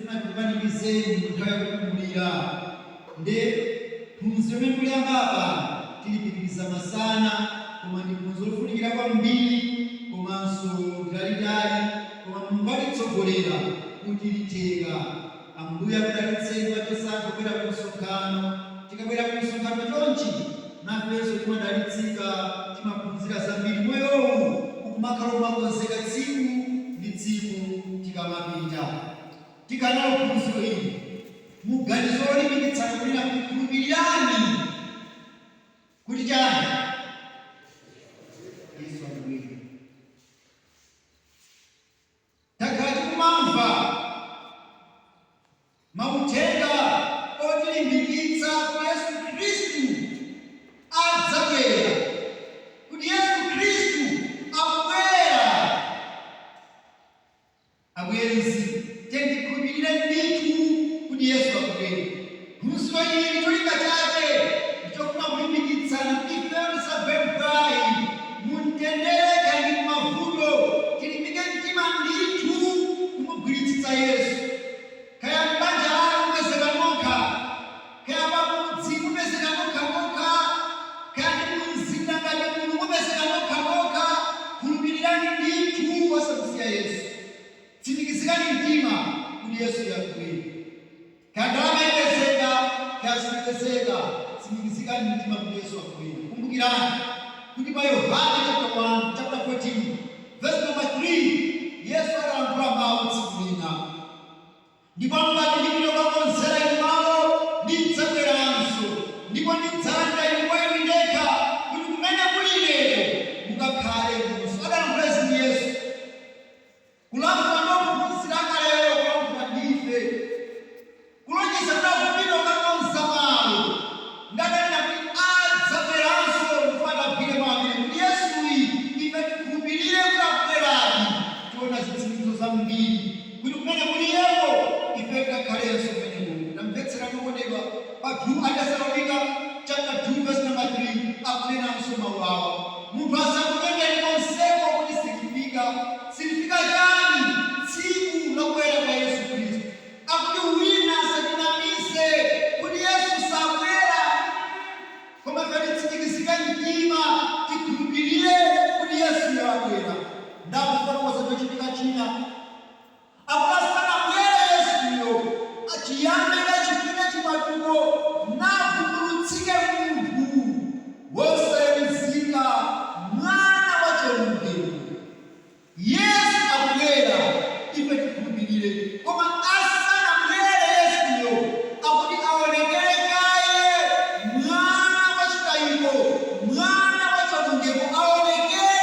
Sitifuna tikupanikizeni mu nthawi yakupumulira, nde phunziro limene tikuyamba apa tilipitiriza masana, koma ndi phunziro lofunikira kwambiri komanso ndi lalitali, koma Mulungu atitsogolera kuti litheka. Ambuye akudalitseni mwachosankha kubwera ku msonkhano. Tikabwera ku msonkhano chonchi nafenso timadalitsika, timaphunzira zambiri. Moyowu ukumakhala umakonzeka tsiku ndi tsiku tikamapita. Tikhala nalo phunziro ili mu ganizo lolimbikitsana kunena kuti khulupirirani kuti chani? Yesu akubwera. Takhala tikumamva mauthenga otilimbikitsa kuti Yesu Khristu adzabwera, kuti Yesu Khristu akubwera. Abwenzi, tiyeni tikhulupirire ndithu kuti Yesu akubwera. Phunziro ili cholinga chake ndi chofuna kulimbikitsana kuti ifeyo tisagwe mphwayi mu mtendere kaya ndi m'mavuto, tilimbike mtima ndithu kumugwiritsitsa Yesu. Kaya m'banja lanu mupezeka nokha, kaya pamudzi mupezeka nokhanokha, kaya ndi mumzinda ngati muno mupezeka nokhanokha, khulupirirani ndithu osamusiya Yesu. Tsimikizikani mtima kuti Yesuyo akubwera. Kaya ndalama ipezeka, kaya siipezeka, tsimikizikani mtima kuti Yesu akubwera. Kumbukirani kuti pa Yohane chapter 1, chapter 14, verse number 3, Yesu adalankhula mawu tsiku lina, Ndipo ngati ndipita kukakonzera inu malo, ndidzabweranso, ndipo ndidzalandira inu kwa Ine ndekha, kuti kumene kuli Ineko mukakhale inunso. Adalankhula izi ndi Yesu. Kulankhula ndi ophunzira akalelo, kulankhula ndi ife. Kulonjeza kuti akupita kukakonza malo, nde adanena kuti adzabweranso ndifuna tagwire mau amene kuti Yesuyi ife tikhulupilire kuti akubweradi. Tiona zitsimikizo zambiri kuti kumene kuli iyeko ife tikakhalenso kumeneko. Tamvetserani okondedwa, pa 2 Atesalonika chapter 2 verse number 3 akunenanso mau awa, Munthu asakunyengeni konseko kuti silifika. Silifika chani? Tsiku lakubwera kwa Yesu Khristu. Akuti wina asatinamize kuti Yesu sabwera mm koma ife titsimikizike mtima tikhulupilire kuti Yesuyo abwera. Ndakufotokoza chochitika china. Akuti asanabwere Yesuyo chiyambe chifike chipatuko navumbulutsike munthu wosayeruzika mwana wa chionongeko. Yesu akubwera, ife tikhulupirire. Koma asanabwere Yesuyo, akuti awonekere kaye mwana wa chitayiko, mwana wa chionongeko awonekere,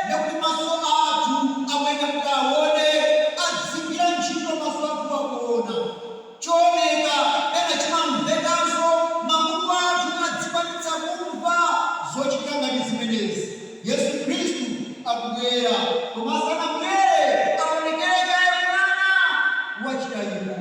ndekuti maso athu akuyenera kuti awone, adzigwira ntchito maso athu akuona. Chooneka, pena chimamvekanso, makutu athu adzikwanitsa kumva zochitika ngati zimenezi. Yesu Khristu akubwera, koma asanabwere aonekere kaye mwana wa chitayiko.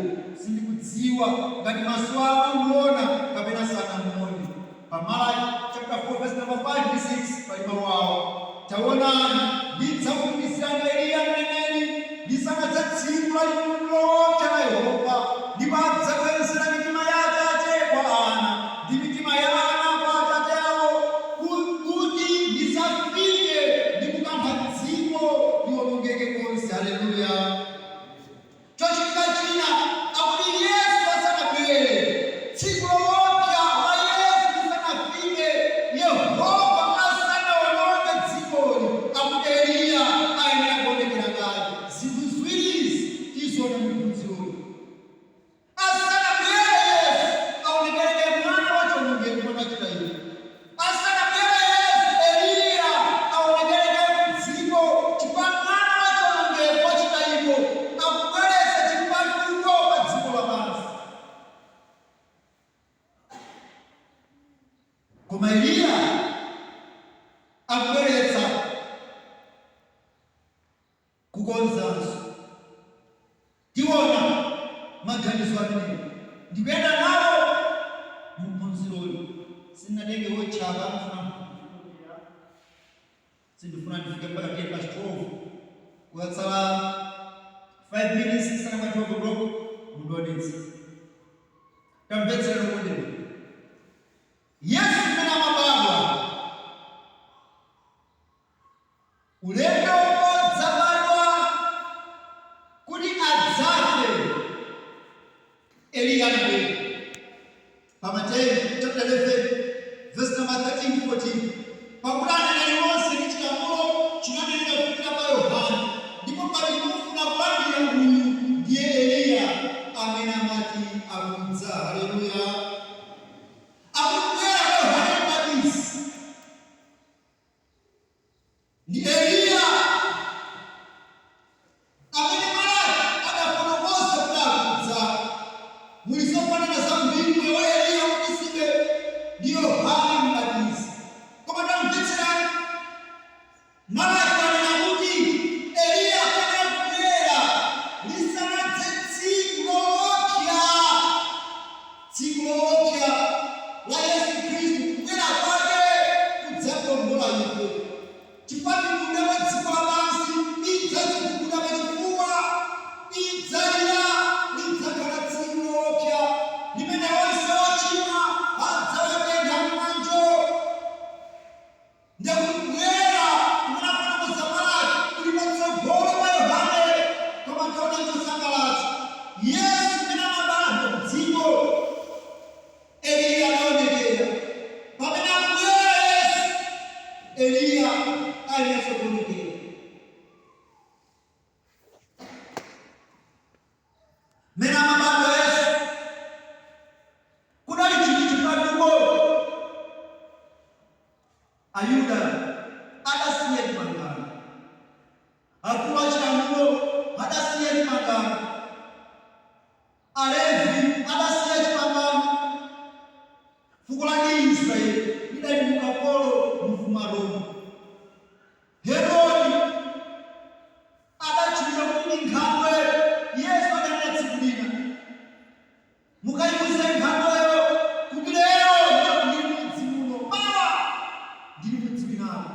Sindikudziwa ngati maso anu amuona kapena sanamuone. Pa Malaki chapter 4 verse number 5 ndi 6 pali mawu awa, Taonani, ndidzakutumizirani Eliya mneneri, lisanadze tsiku lalikulu ndi loopsa la Yehova, ndipo adzabwezera mitima ya atate kwa ana, ndi mitima ya ana kwa atate awo, kuti ndisafike ndi kukantha dziko liwonongeke konse. Haleluya! Chochitika china, akuti Yesu asanabwere, tsiku lowopsa la Yesu lisanafike, Yehova asanawononge dzikoli, akuti Eliya ayenera kuonekera kaye. Zinthu ziwirizi tiziona mu phunziroli. Asanabwere Yesu, aonekere kaye mwana wa chionongeko, mwana wa chitayiko. Asanabwere Yesu, Eliya aonekere kaye kudziko chifukwa mwana wa chionongeko, wa chitayiko, akubweretsa chipatuko pa dziko lapansi. Koma Eliya akubweretsa kukonzanso. Tiona maganizo amenewa ndikuyenda nawo mu phunziroli. Sindinatenge wotchi apa, ndifuna sindifuna ndifike mpaka 10 past 12, kukatsala 5 minutes isanakwane 12 o'clock. Mundionetse. Tamvetsera okondedwa, Yesu mmene amabadwa, ulendo odzabadwa kuti adzafe, Eliya anabwera. Pa Mateyu chapter 11 verse number 13 14, "Pakuti aneneri onse ndi chilamulo chinanenera kufikira pa Yohane, ndipo ngati mufuna kulandira uyu, ndiye Eliya amene amati akudza." Haleluya! Akubwera kwa Yohane Mbatizi ndi Eliya amene Malaki adafotokoza kuti akudza. Muli zofanana zambiri moyo wa Eliya wa ku Tisibe ndi Yohane Mbatizi. Koma tamvetserani, Malaki anena kuti Eliya akanena kubwera lisanadze tsiku loopsa, tsiku loopsa la Yesu Khristu kubwera kwake kudzatiwombola ife, chifukwa mitundu ya pa dziko lapansi idzadziguguda pachifuwa, idzalira. Lidzakhala tsiku loopsa limene onse ochimwa adzawatentha m'ng'anjo. Ndakubwera kumene afotokoza Malaki kuli patsogolo pa Yohane. Koma taona chosangalatsa, Yesu mmene amabadwa ku dziko, Eliya anaonekera. Pamene akubwera Yesu, Eliya ayenso kuonekera. Mmene amabadwa Yesu kudali chinthu chipatuko. Ayuda adasiya chipangano, akulu achilamulo adasiya chipangano, Alevi adasiya chipangano. Fuko la Israeli lidali mu ukapolo mu ufumu wa Roma. Herode adatchulidwa kuti ndi nkhandwe. Yesu adanena tsiku lina, "Mukayiuze nkhandweyo kuti lero ndili mudzi muno, mawa ndili mudzi winawo."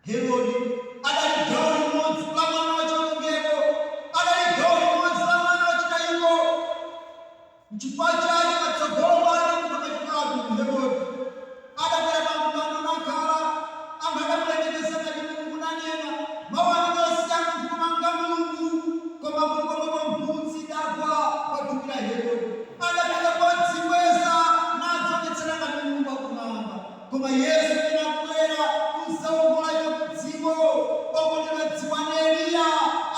Herode adali gawo limodzi la mwana wa chiwonongeko, adali gawo limodzi la mwana wa chitayiko. Nchifukwa chake patsogolo pake munthu amachokatu. Herode adakwera pa mpando nakhala, anthu adamulemekeza ngati Mulungu, nanena, "Mawu amene osiya munthu koma nga Mulungu." Koma kuti pomwepo mphutsi idagwa pa thupi la Herode, adafika podzikweza nadzionetsera ngati Mulungu wakumwamba. Koma Yesu amene akubwera kudzawombola ife ku dziko, okondedwa, dziwani, Eliya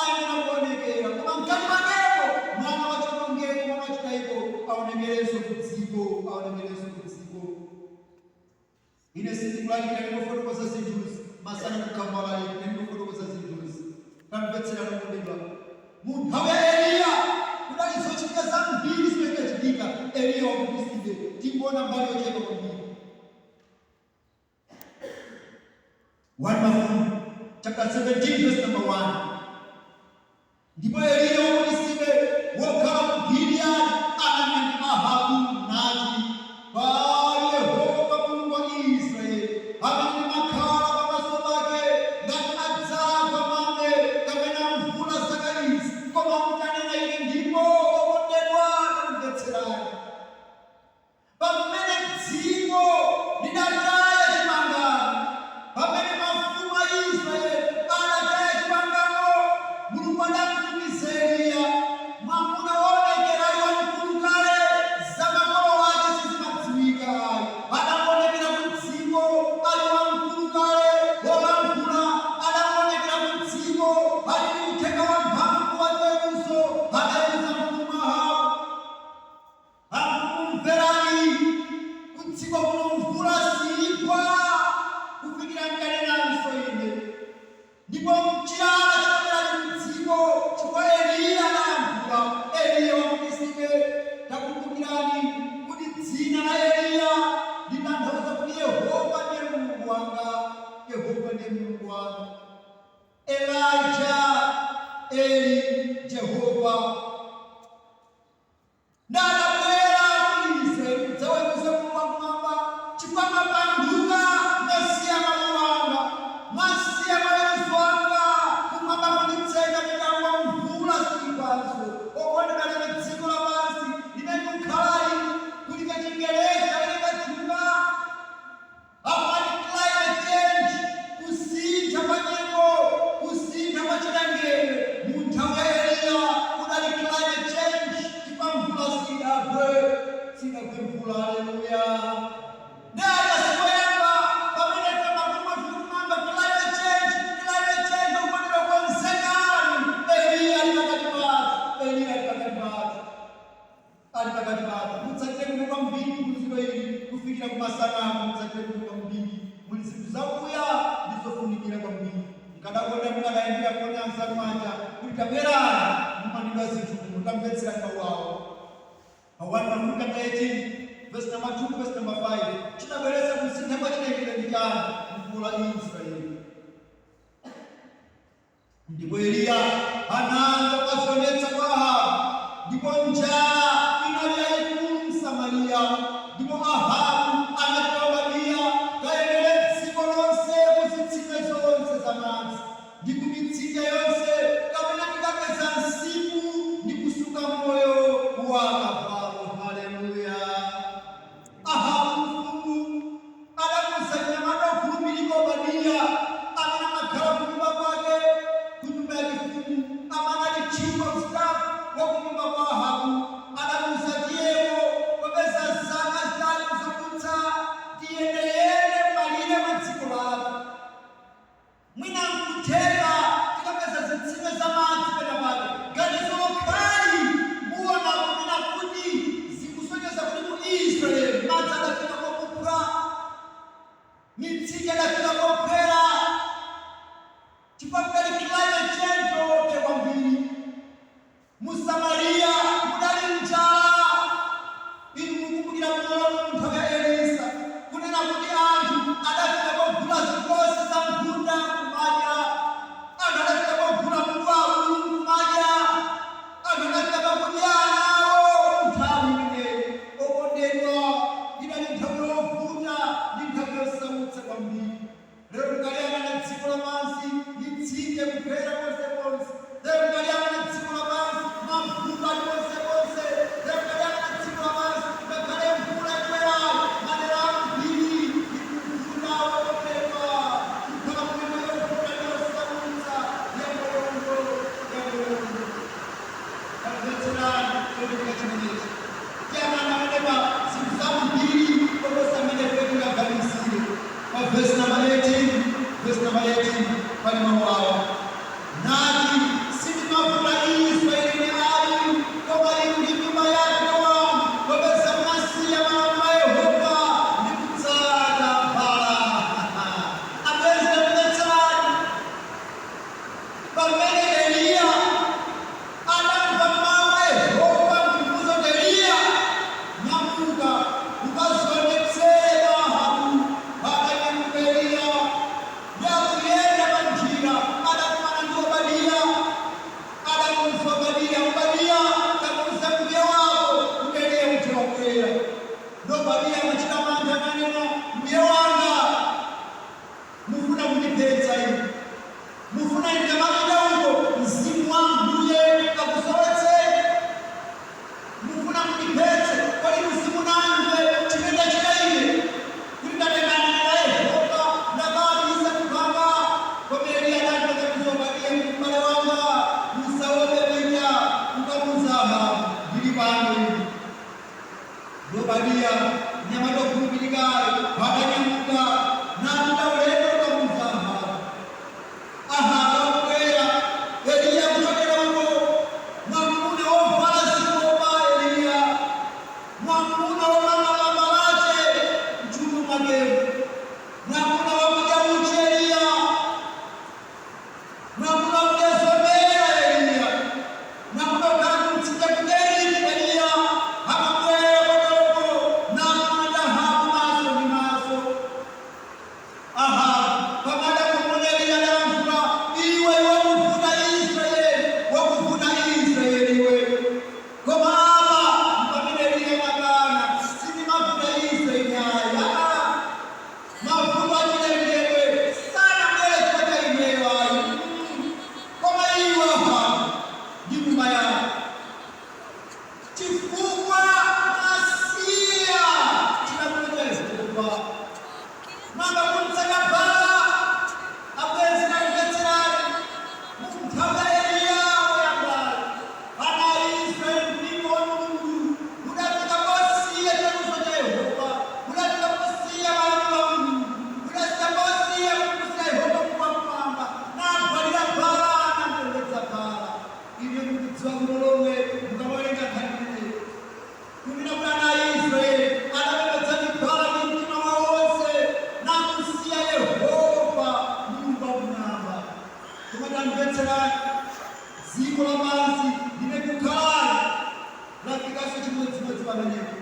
ayenera kuonekera, koma mkati mwakepo mwana wa chiwonongeko, mwana wa chitayiko aonekerenso ku dziko, aonekerenso ku dziko. Ine sindikulalikira, ndikufotokoza zinthuzi. Masana kukhambalalika, ine ndikufotokoza zinthuzi. Tamvetsera okondedwa, mu nthawi ya Eliya kudali zochitika zambiri zimene zinachitika. Eliya wa ku Tisibe tingoona mbali yochepa kwambiri. 1 Mafumu chapter 17 verse number 1: "Ndipo Eliya wa ku Tisibe, wokhala ku Giliyadi, ananena ndi Ahabu nati, 'Pali Yehova Mulungu wa Israeli, amene ndimakhala pamaso pake, ngati adzagwa mame kapena mvula zaka izi, koma mutanena ine.'" Ndipo okondedwa, tamvetserani, pamene dziko lidataya chipangano, pamene mafumu a Israeli adataya chipangano, Mulungu adamtumiza Eliya, mwamuna woonekera ali wamkulu kale, za makolo ake sizimadziwika ayi. Adamuonekera ku dziko ali wamkulu kale, wolankhula. Adamuonekera ku dziko ali ndi uthenga wamphamvu wa chiweruzo. Adaweruza mfumu Ahabu. "Amfumu, mverani, kudziko kuno mvula sigwa kufikira nkanenanso ine." Ndipo chilala chinabweradi kudziko chifukwa Eliya anayankhula, Eliya wa ku Tisibe. Takumbukirani kuti dzina la Eliya litanthauza kuti Yehova ndiye Mulungu wanga, Yehova ndiye Mulungu wanga. Elijah, Eli, Jehova. Ndadabwera ku Israeli kudzaweruza Mulungu wakumwamba, chifukwa mwapanduka, mwasiya mawu anga, mwasiya maweruzo anga. Kumwamba kunditseka, mitambo, mvula siigwanso. Okondedwa, Tabwerani, mumanidwa zinthu kuno, tamvetsera mawu awo. Pa 1 Mafumu chapter 18 verse number 2, verse number 5, chinabweretsa kusintha kwa chilengedwe ndi chani mfuko la Israeli? Ndipo Eliya anadza kukadzionetsa kwa Ahabu, ndipo njala inali yayikulu m'Samariya. Ndipo Ahabu anati kwa Obadiya, "Kayendere dziko lonse ku zitsime zonse za madzi ndi ku mitsinje yonse, kapena tikapeza msipu ndi kusunga moyo wa akavalo." Haleluya! Ahabu mfumu adamuuza mnyamata wokhulupirika Obadiya, amene amakhala kunyumba kwake, ku nyumba ya chifumu, amene ali chief of staff wa kunyumba kwa Ahabu. Adamuuza, "Tiyeko, popeza zaka 3 zodutsa, tiyendeyende m'malire mwa dziko lathu. Mwina nkutheka tikapeza zitsime za madzi penapake." Ganizo lokhali muona kunena kuti zikusonyeza kuti mu Israeli madzi adafika kokuphwa, mitsinje adafika kophwera, chifukwa kudali climate change yoopsa kwambiri. Mu Samariya mudali njala. Inu mukumbukira mnolomo mu nthawi ya Elisa kunena kuti anthu adafika kogula zikosi za nkhunda kumadya, anthu adafika kogula mutu wa abulu kumadya, anthu adafika pakudya nawo nthawi imeneyo. Okondedwa, idali nthawi yovuta ndi nthawi yosautsa kwambiri. Lero tikaliyang'ana dziko lapansi, mitsinje kuphwera ponseponse. Lero tikaliyang'ana dziko lapansi, mavuto ali ponseponse. Lero tikaliyang'ana dziko lapansi, ngakhale mvula ikwerayo, madera ambiri ikuvuta. Okondedwa, kukhala mwengo yovuta ndi yosautsa ya mulungu, ya Mulungu. Tamvetserani chochitika chimenechi. Tiyang'ana pamenepa zinthu zambiri koposa mmene ife tingaganizire. Pa verse number 18, verse number 18, pali mawu awa, nati, "Sindimavuta Israeli ine ayi, koma inu ndi nyumba yake wanu, popeza munasiya malamulo a Yehova ndi kutsata Baala." Abwenzi, tamvetserani. Pamene Eliya anamva mawu a Yehova ndikuuza kuti, "Eliya, nyamuka ukazionetsere Ahabu," akanyamuka Eliya ndakuyenda pa njira, adakumana ndi Obadiya. Adamuuza Obadiya, "Obadiya, kamuuza mbuye wako kuti Eliya uja wabwera." Ndi Obadiya amachita mantha, ananena, "Mbuye wanga, mufuna kundiphetsa inu. Mufuna ndikamapita uko mzimu wa mbuye akusowetseni. Mufuna mundipetse. Kodi simunamve chimene ndachita ine, kuti ndatengana na Yehova, ndakawabisa kuphanga?" Koma Eliya anati Obadiya, "M'bale wanga, musaope, pita ukamuuza Ahabu, ndili pano ine." Obadiya, mnyamata okhulupirikayo, akanyamuka napita ulendo ukamuuza Ahabu. Ahabu akubwera, Eliya kuchokera uko, mwamuna wovala zikopa Eliya, mwamuna womanga lamba lace mchuno mwakemo, mwamuna wakudya uchi Eliya, mwamuna wakudya zomera Eliya, mwamuna wokhala kumtsinje ku Keriti Eliya, amabwera potoko nakumana Ahabu maso ndi maso. Ahabu pamada kumuna Eliya adalankhula, "Iwe wakuvuta Israeli, wakuvuta Israeli iwe." Koma apa pamene Eliya makana, "Sindimavuta Israeli ayi. Mavuto achilengedwe sanabwere chifukwa cha ineyo ayi, koma iwe Ahabu ndi nyumba yako, chifukwa mwasiya chilamulo cha Yehova, mwamba kumtsata Baala." Abwenzi, tamvetserani. Mu nthawi ya Eliya woyambayo, ana a Israeli, mpingo wa Mulungu, udafika posiya chilamulo cha Yehova, udafika posiya malamulo a Mulungu, udafika posiya kumusira Yehova kumwamba, nagwadira Baala, nampembedza Baala. Ine mukudziwa kuno lomwe mukamawerenga nkhani imeneyi kunena kuti ana a Israeli adapembedza Baala ndi mtima wawo wonse, namusiya Yehova Mulungu wakumwamba. Koma tamvetserani, dziko limene kukhalali lafikanso chimodzimodzi pamenepo.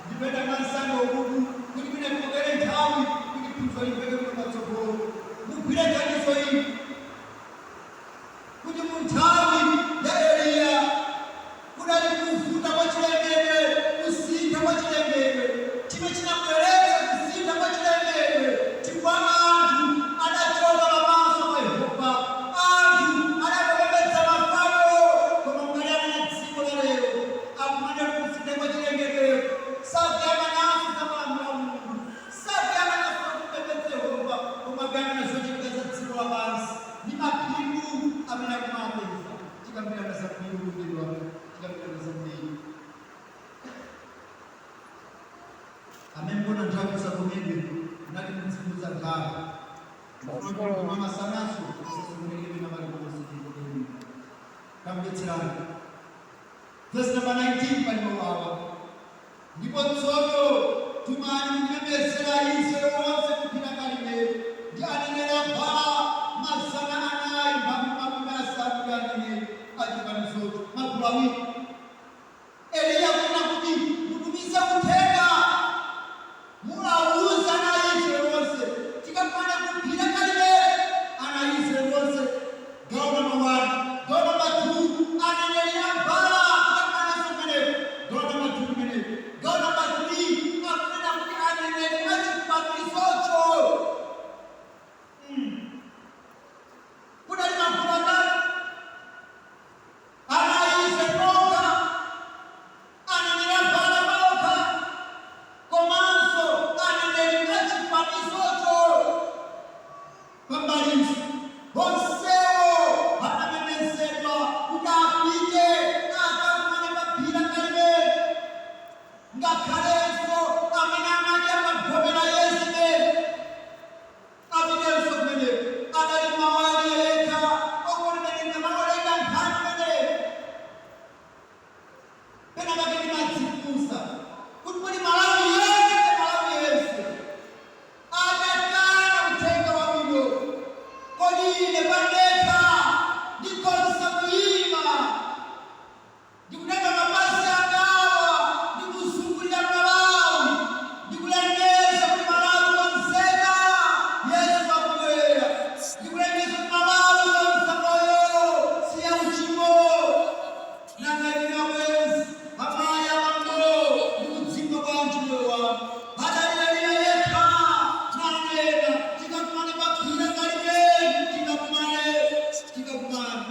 Ndipenda mwansanga ukuku kuti mwina tikokere nthawi kuti phunziro limveke kuno patsogolo. Mugwire nthandizo iyi kuti mu nthawi ya Eliya kudali kuvuta kwa chilengedwe, kusintha kwa chilengedwe chimene chinabweretsa kusintha kwa chilengedwe, chifukwa anthu adachoka pamaso pa Yehova, anthu adapembedza mafano. Koma mukayang'ana dziko la lero, akumanena kusintha kwa chilengedweyo, sakuyang'ananso za malamulo a Mulungu, sakuyang'ananso kupembedza Yehova, koma akuyang'ana zochitika za dziko lapansi ndi maphindu amene akumapeza. Tikambirana zambiri kukondedwa, tikambirana zambiri. Amene mbona nthawi musakomedwe nati mudzifunza nthawi koma masanaso tisasokonekere pena paliponse, tikomedwe. Tamvetserani verse number 19, pali mawu awa: "Ndipo tsono tumani mundipembedzera Israeli onse kuphiri Karimeli, ndi aneneri a Baala 450 ndi aneneri achifanizocho magulu awiri." Eliya kunena kuti mutumize uthenga, muwauze ana a Israeli onse tikakumane kuphiri Karimeli, ana a Israeli onse, gawo number 1. Gawo number 2, aneneri a Baala tikakumananso kumeneko, gawo number 2 kumeneko. Gawo number 3, akunena kuti aneneri achifanizocho. Kudali magulu atatu: ana a Israeli okha, aneneri a Baala okha, komanso aneneri achifanizocho pambalinso. Onsewo anamemezedwa kuti apite akakumane pa phiri Karimeli, ngakhalenso amene amadya magome la Yezebeli apitenso kumeneko. Adali mawu a Eliya yekha. Okondedwa, mawerenga nkhani imeneyo, pena pake ndimadzifunsa kuti kodi Malawi yense, Malawi yense atakana uthenga wabwino, kodi ine pandekha ndikhoza kuyima ndikutenga mapasi angawa ndikuzungulira Malawi ndikulengeza kuti Malawi konzeka, Yesu akubwera, ndikulengeza kuti Malawi konza moyo, siya uchimo? Nanga ine abwenzi, amayi, abambo, ndikudzimva bwanji moyo wanu? Adali Eliya yekha nanena tikakumane paphiri Karimeli, tikakumane, tikakumane.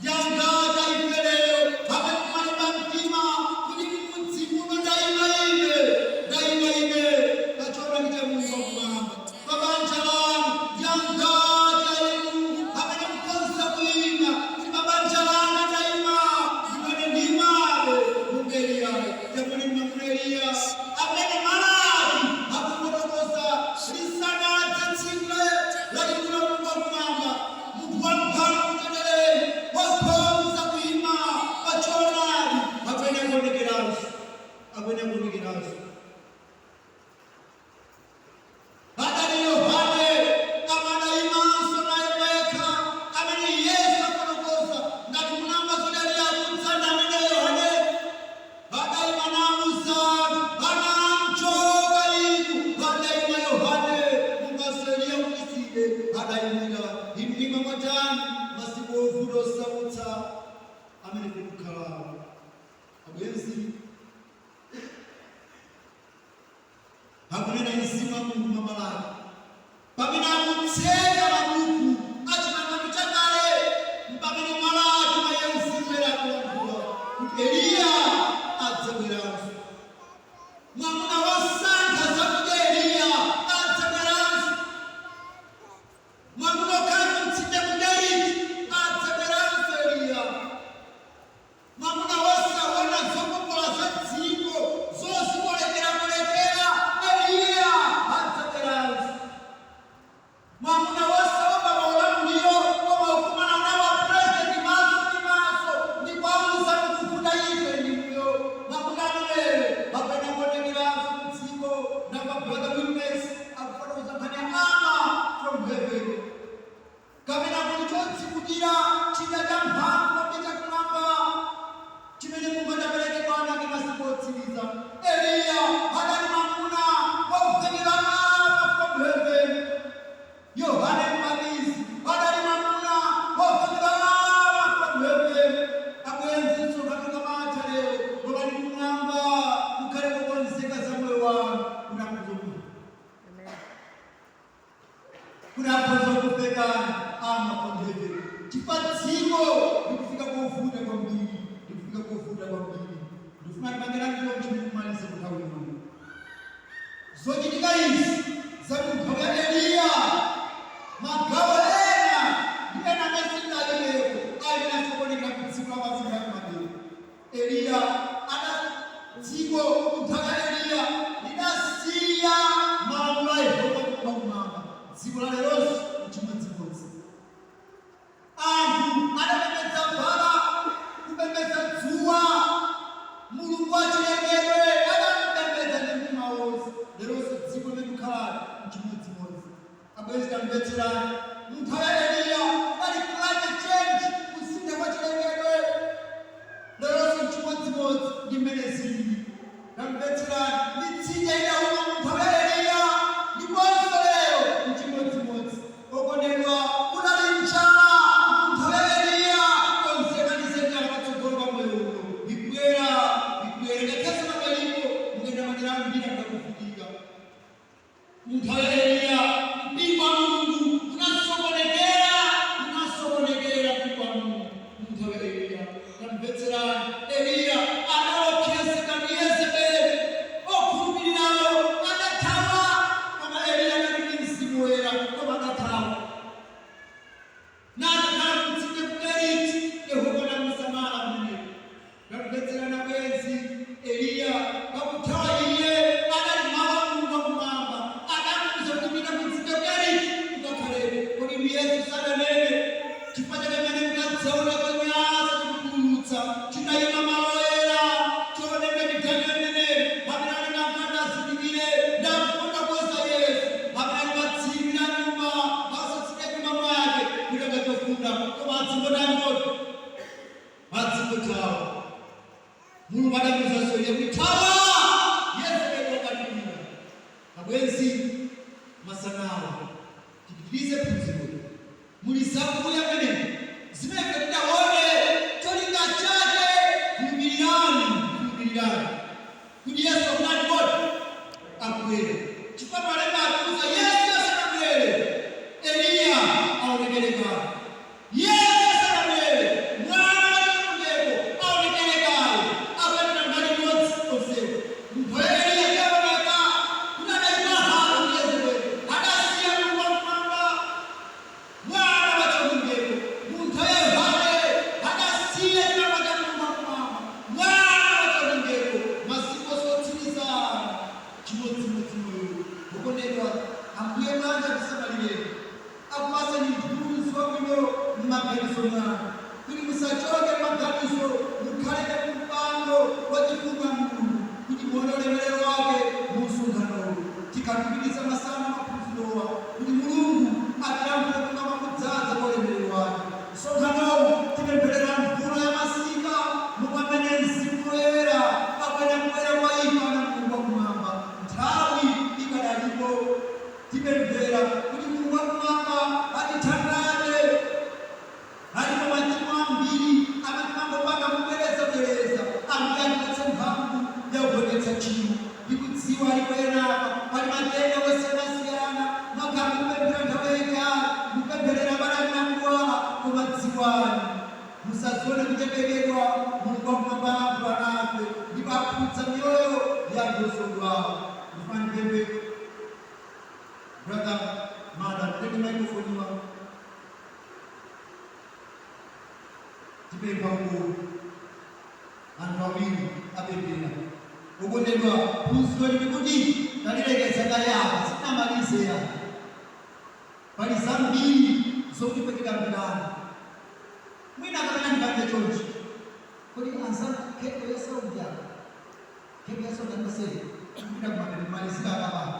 Yangata ife lero amene pa mtima kuti mudzi muno ndayima ine, ndayima ine pachoonadi cha Mulungu wakumwamba, pa banja lanu? Yangata inu amene mukhoza kuyima kuti pa banja lanu ndayima, ndimene ndimabe munga Eliyayo, chamene ndimamuna Eliya amene Malaki akufotokoza lisanadze tsiku lalikulu la Mulungu wakumwamba, munthu wamphamvu mtendereri wakhoza kuyima pachoonadi, akwene kuonekeranso, akwene kuonekeranso. Adali Yohane amadayimanso naye pekha amene Yesu afotokoza ngati munamva zoti Eliya akudzanda, amene Yohane adayima nawuza anamchoka inu. Adayima Yohane mungaso Eliya mukiside adayimira. Inu ndimwe mwatani masiku ovuta osautsa amene tikukhalawo, abwenzi? Akunena Mzimu wa Mulungu mwa Malaki pamene akutseka mabuku a Chipangano Chakale, mpamene Malaki mwa Mzimu Woyera akulankhula kuti Eliya adzabweranso, mwamuna wosankha zakudya Eliya adzabweranso, mwamuna okhala kumtsinje ku Keriti adzabweranso Eliya, mwamuna wosaona zokongola za dziko zozikolekerako-lekera Eliya adzabweranso, mwamuna. Chifukwa dziko likufika kovuta kwambiri, likufika kovuta kwambiri. Ndifuna tipange chimene kumalize kunthawi ino. Zochitika izi za munthawi ya Eliya, magawo ena ndi ena amene sindalileko ali nasokonekera ku dziko lapansi nthawi yakumapeto. Eliya ada dziko munthawi ya Eliya lidasiya malamulo a Yehova wakumwamba. Dziko la leronso chimodzimodzi. Anthu adapembedza Baala, kupembedza dzuwa, mulungu wa chilengedwe, adamupembedza ndi mtima wonse. Leronso dziko limene tikukhalali chimodzimodzi. Abwenzi, tamvetserani. Munthawi ya Eliya pali climate change, kusintha kwa chilengedwe. Leronso chimodzimodzi ndi mmene zilili. Tamvetserani, mitsinje idawuma munthawi ya Eliya, ndiponso lero mchimodzimodzi. Okondedwa, kunali njala munthawi ya Eliya. Konzekanize njala patsogolo pa moyo uno, ikubwera, ikubwera. Ngakhalenso pamalipo mukuyenda madera ambiri akakuvutika. Munthawi ya Eliya mpingo wa Mulungu unasokonekera, unasokonekera mpingo wa Mulungu munthawi ya Eliya. Tamvetserani, Eliya anaopsezeka ndi Yezebeli, okhulupirirawo adathawa, koma Eliya anali ndi Mzimu Woyera, koma adathawa nakakhala kumtsinje ku Keriti. Yehova namusamala kumeneko. Tamvetserani abwenzi, Eliya pakuthawa iye adali mawu a Mulungu wakumwamba, adamuwuza kuti, "Pita kumtsinje ku Keriti ukakhaleko." Kodi ndi Yesu sadanene, "Chifukwa chake mene mukadzaona chonyansa chikupululutsa chitayima malo oyera, chooneka ndi Daniel mneneri," pamene anena mkati azindikire ndakukonda kuposa Yesu, pamene ali pa tsindwi la nyumba, asatsike nyumba mwake kutenga chofunda, koma adzingotani kodi? Adzingothawa. Mulungu adamuwuzanso iye kuti, "Thawa, Yezebeli wakalipira." Abwenzi, masanawa tipitirize phunziro. Muli zakuya mmenemo zimene ife tidaone cholinga chake. Khulupirirani, khulupirirani kuti Yesu akutani kodi? Akubwera. Chifukwa malemba atiuza, Yesu asanabwere, Eliya aonekere kale. Yesu asanabwere, mwana wachilungamo aonekere kale. Akuyendera mbali imodzi onsewo. Munthu wa Eliya taoneka kuti adachita halo ndi Yezebeli, adasiya Mulungu wakumwamba, mwana wachilungamo. Munthu wa Yohane adasiya chilamba cha Mulungu wakumwamba, mwana wachilungamo. Masiku osotsiriza chimodzimodzi moyo. Okondedwa, Ambuye mwanja tisamalireni, akupaseni mthunzi wabwino m'maganizo mwanu, kuti musachoke m'maganizo, mukhalebe kumpando wa chifundo wa Mulungu, kuti muone ulemerero wake mu msonkhanowu. Tikapitiriza masana maphunzirowa, kuti Mulungu atilankhule monga mwakudzaza kwa ulemerero wake. Msonkhanowu tipempherera mvula ya masika, momwe amene Mzimu Woyera akwena kubwera kwa ife ana Mulungu wakumwamba. Nthawi ikadalipo. Tipemphera kuti Mulungu wakumwamba atithandize. Alipo machimo ambiri amene timangopanga mobwerezabwereza. Ambuye atipatse mphamvu yakugonjetsa tchimo. Ndikudziwa alipo enapa pali matenda osiyanasiyana, mwakhala mukupemphera nthawi yayitali, mukupempherera abale amene akudwala, koma dziwani, musazione kuchepekedwa. Mulungu wakumwamba alankhula nafe ndipo akhudza miyoyo ya anthu osodwala. Ndifuna ndipemphe Brother Mada, tenge microphone iwa. Tipempha uko anthu awiri apemphera. Okondedwa, phunziro lili kuti talilekeza kayapa, sitinamalize ya. Pali zambiri zokuti tikambirana. Mwina kapena ndipange chonchi. Kodi anzanga, cable ya sound yako, cable ya sound andipaseni, kupita kumapeto kumalizira akapapa.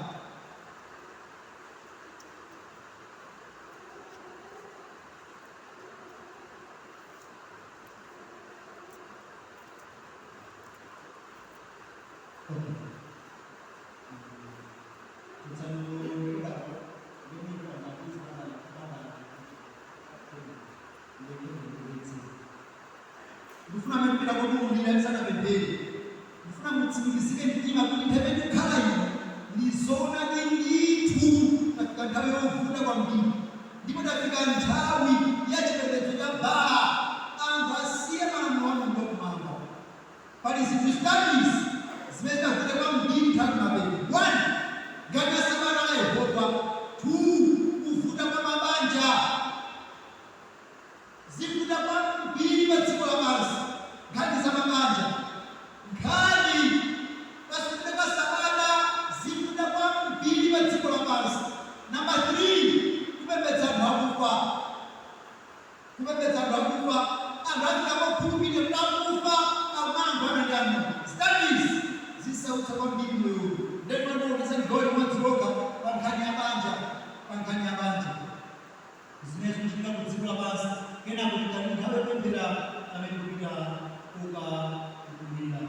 Okay. Ndifuna amene kotiulira tisanapemphere, ndifuna mutsimikizike mtima kuti nthawi imene tikukhala ino ndi zoonadi ndithu tafika nthawi yovuta kwambiri, ndipo tafika nthawi ya chipembedzo cha Zikuta kwambiri pa dziko lapansi nkhani za mabanja, nkhani pasikuta pa sabata, zikuta kwambiri pa dziko lapansi. Namba 3, kupembedza anthu akufa. Kupembedza anthu akufa, anthu afika pokhulupirira kuti akufa akumalankhulana ndi amoyo. Studies zisautsa kwambiri moyo. Ndetimandiwonesa gawo limodzi lokha pa nkhani ya banja, pa nkhani ya banja, zimene zikuchitika ku dziko lapansi. Kenako tikati nthawi yopemphera amene kupita kukakukumira.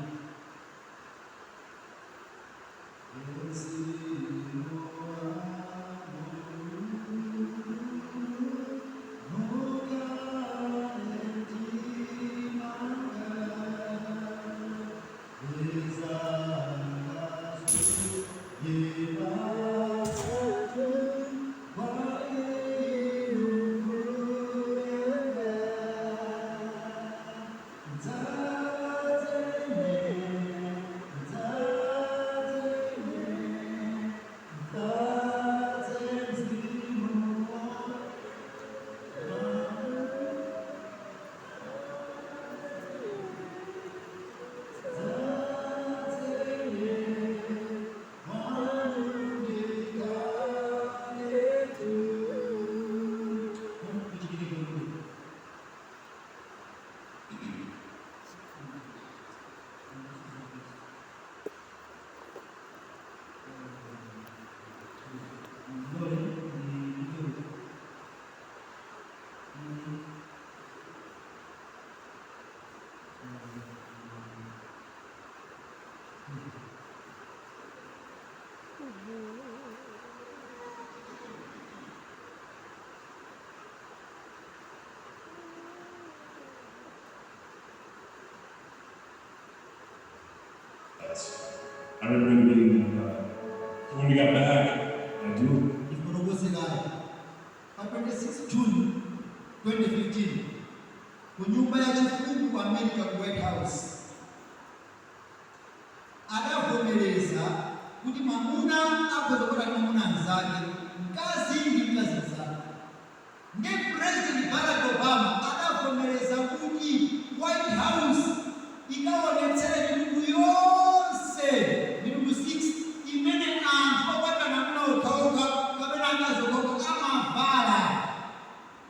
I remember being, when we got back, I do Ndifotokozekayo, pa 26 June 2015, ku nyumba ya chifumu ku America, ku White House, adavomereza kuti mwamuna akhoza kukwatira ndi mwamuna anzake, mkazi ndi mkazi mnzake. Ndi President Barack Obama adavomereza kuti White House ikaonetsere mitundu yonse, mitundu 6 imene anthu okwatana amuna okhaokha kapena akazi okhaokha amavala.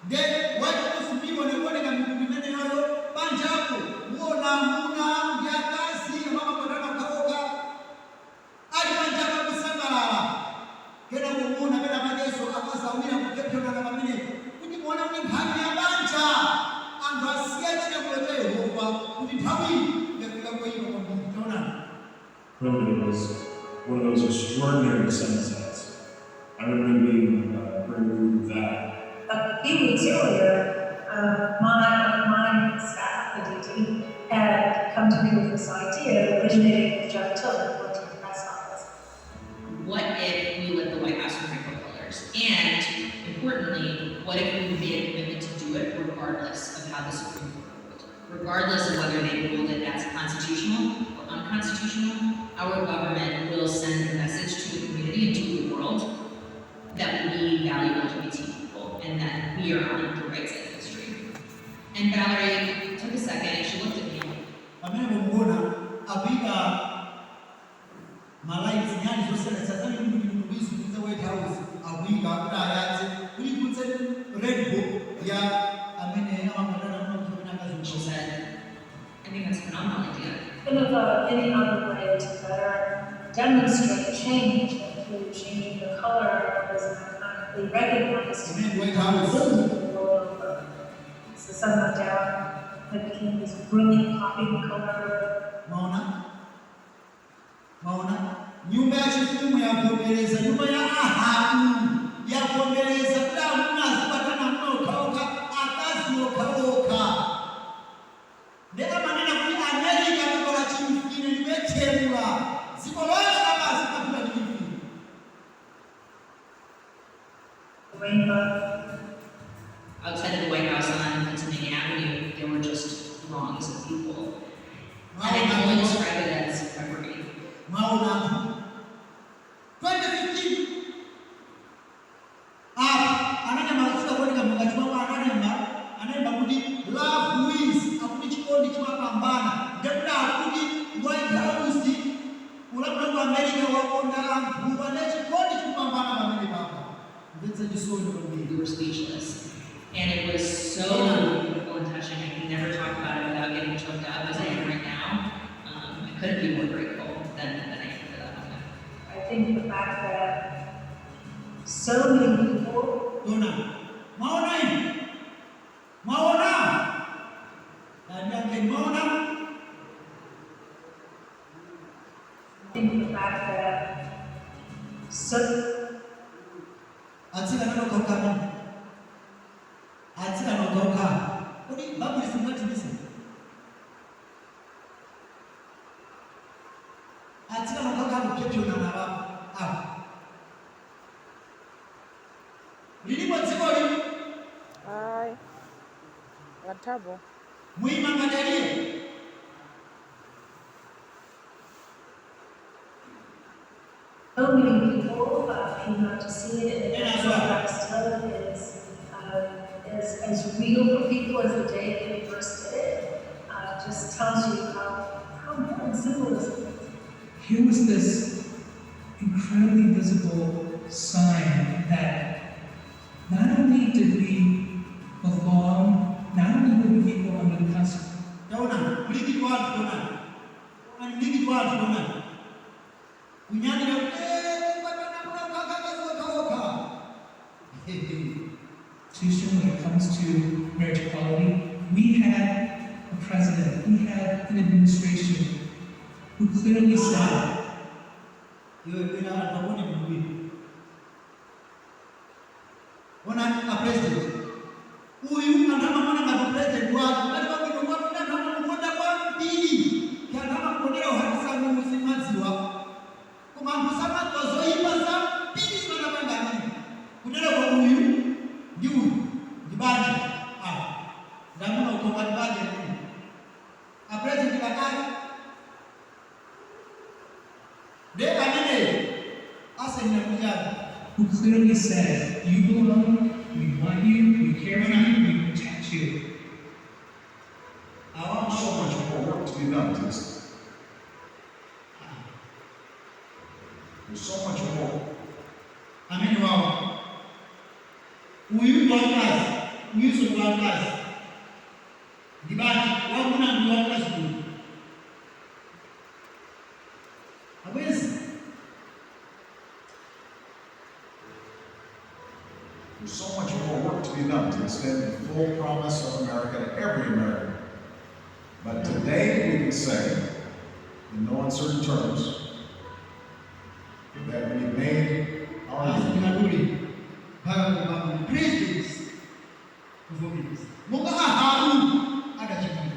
Nde White House mionekuoneka mitundu imeneyoyo. Panjapo muona amuna ndi akazi amakwatana okhaokha ali panjapo kusangalala. Kenako muona pena pakenso akazi awiri akupyapyonana pamenepo, kuti muone kuti nkhani ya banja anthu asiya chilamulo cha Yehova, kuti nthawi yafika koyipa kwambiri. Taonani. Remember it was one of those extraordinary sunsets. I remember being very moved with that. A few weeks earlier, my staff, Aditi, had come to me with this idea originating with Jeff Tillman, who worked in the press office. What if we lit the White House with rainbow colors? And importantly, what if we made a commitment to do it regardless of how the Supreme Court ruled? Regardless of whether they ruled it as constitutional or unconstitutional, our government will send a message to the community and to the world that we value LGBT people and that we are on the right side of history. And Valerie took a second and she looked at me. Pamene mukuona akuyika ma lights, nyali zosiyanasiyana za mitundu kuyizungulira White House, akuyika kuti ayatse kuti ikutse rainbow ya amene amakwatana amuna kapena akazi. She said, "I think that's a phenomenal idea." Couldn't have thought of any other way to better demonstrate change than through changing the color of this iconically recognized Imene White House. building the world over. As the sun went down, it became this brilliant popping color. Maona, maona, nyumba ya chifumu yavomereza, nyumba ya Ahabu yavomereza kuti amuna azikwatana amuna okhaokha, akazi okhaokha. Ndi amanena kuti America dziko la chimfine, ndikuyetsemula dziko lonse lapansi limafika ndi chimfine. Rainbow. Outside of the White House on Pennsylvania Avenue, there were just throngs of people. And I can only describe it as reverie. Mwaona anthu 2015. Chikondi chimapambana. Ndekuti akuti White House, ulamuliro ku America wakonda anthuwa, ne chikondi chikupambana pamene papa. Mvetsa chisoni kwambiri. We were speechless. And it was so beautiful and touching. I can never talk about it without getting choked up as I am right now. I couldn't be more grateful than I am for that moment. I think the fact that so many people Dona, mwaona inu? Mwaona? Dandiyankheni, mwaona? I think the fact that so Atsikana nokhaokha, atsikana nokhaokha, kodi babuli simngathimise? Atsikana nokhaokha kupyepyonana apapo apa lilipo dziko lino. Hayi. Ngathabo. Mwima ngati Eliya. So many people came out to see it, and And the as well. fact still is as real for people as the day that we first did it. Just tells you how important symbolism is. Here was this incredibly visible sign that not only did we belong, not only were we equal under the Constitution, Taona mlikiti wathu, taonani, ani mlikiti wathu, taonani kunyadira kuti okha. when it comes to marriage equality, we had a president, we had an administration who clearly said, Iwe bwera, anthu aone bwinobwino. Onani a president uyu, anthu amamona ngati president wathu ali pabwino kwambiri, anthu amamukonda kwambiri, ki anthu amakondera uhatisamu simadziwa, koma anthu samadziwa zoyipa zambiri zimanapanga amene kutereko. Uyu ndi uyu ndi banja apa, ndamuna ukonga ndi banja ndi a president kakale nde ameneyo asenera kuchani. Who clearly said, "You belong, we want you, we care for you, we protect you." Awa. So much more work to be done to this. There's so much more. Amene wawa uyu ndi wamkazi, uyuso ndi wamkazi, ndi banja, wamuna ndi wamkazi uyu. Abwezi. There's so much more work to be done to extend the full promise of America to every American. But today we can say, in no uncertain terms, that we made our Basi. union. Ndingatuli mpaka kupanga president kuvomereza monga Ahabu adachitira.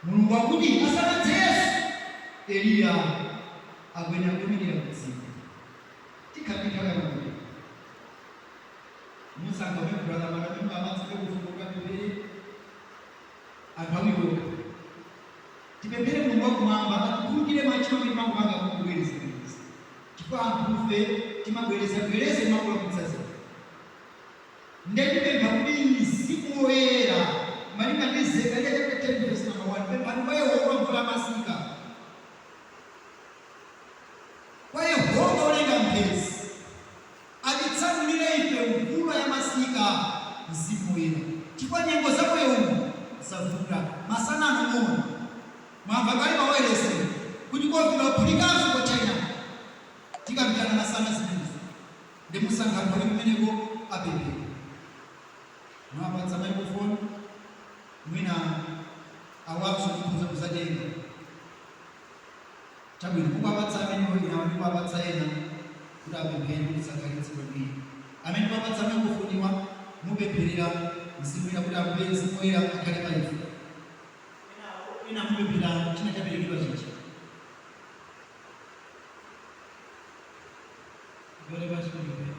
Mulungu akuti asanadze Yesu, Eliya akuyenera kuyimirira kudziko. Tikapita musankha umene brother Maramimba amatsike kufuka pembere anthu awiwoka. Tipemphere Mulungu wakumwamba atikhululukire machimo amene timangopanga kubwereza-bwereza, chifukwa anthufe timabwereza-bwereza, timakulakwitsa zinthu. Ndetipempha kuti Mzimu Woyera, malinga ndi Zekariya chapter 10 verse number 1, pemphani kwa Yehova mvula masika, kwa Yehova olenga mphezi, atitsanulire ife mvula ya masika, Mzimu Woyera, chifukwa nyengo za moyo uno zavuta. Masana anong'ono, mwamva kale mawairesi kuti COVID waphulikanso ku China. Tikambirana masana zimenezi. Ndi musankha anthu ali kumeneko apemphere, mwapatsa microphone, mwina awanso tikhoza kuzatenga. Chabwino, mukuwapatsa amenewo, inawo ndikuwapatsa ena kuti apemphere kuti sakhalitse kwambiri. Amene mwapatsa microphone, mupempherera Mzimu Woyera kuti ambuye Mzimu Woyera akhale pa ife. Ena mupemphera china chaperekedwa chichi. Gwere basi kulipera.